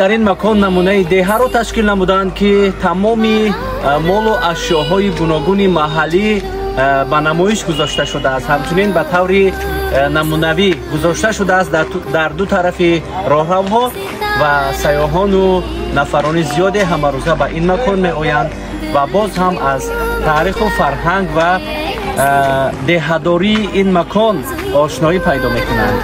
Дар ин макон намунаи деҳаро ташкил намуданд, ки тамоми молу ашёҳои гуногуни маҳаллӣ ба намоиш гузошта шудааст. Ҳамчунин ба таври намунавӣ гузошта шудааст дар ду тарафи роҳравҳо ва сайёҳону нафарони зиёде ҳамарӯза ба ин макон меоянд ва боз ҳам аз таъриху фарҳанг ва деҳадории ин макон ошноӣ пайдо мекунанд.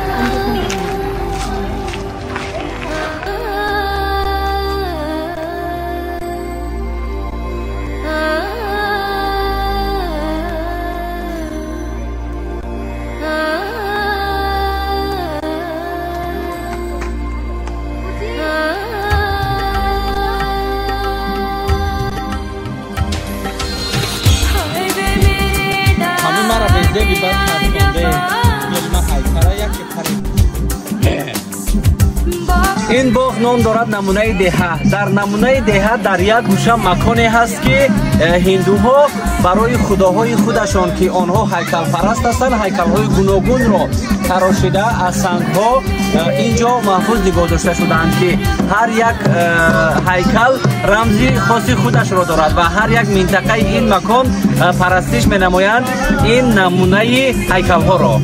Ин боғ ном дорад намунаи деҳа. Дар намунаи деҳа дар як гӯша маконе ҳаст, ки ҳиндуҳо барои худоҳои худашон, ки онҳо ҳайкалпараст ҳастанд, ҳайкалҳои гуногунро тарошида аз сангҳо ин ҷо маҳфуз нигоҳ дошта шудаанд, ки ҳар як ҳайкал рамзи хоси худашро дорад ва ҳар як минтақаи ин макон парастиш менамоянд ин намунаи ҳайкалҳоро.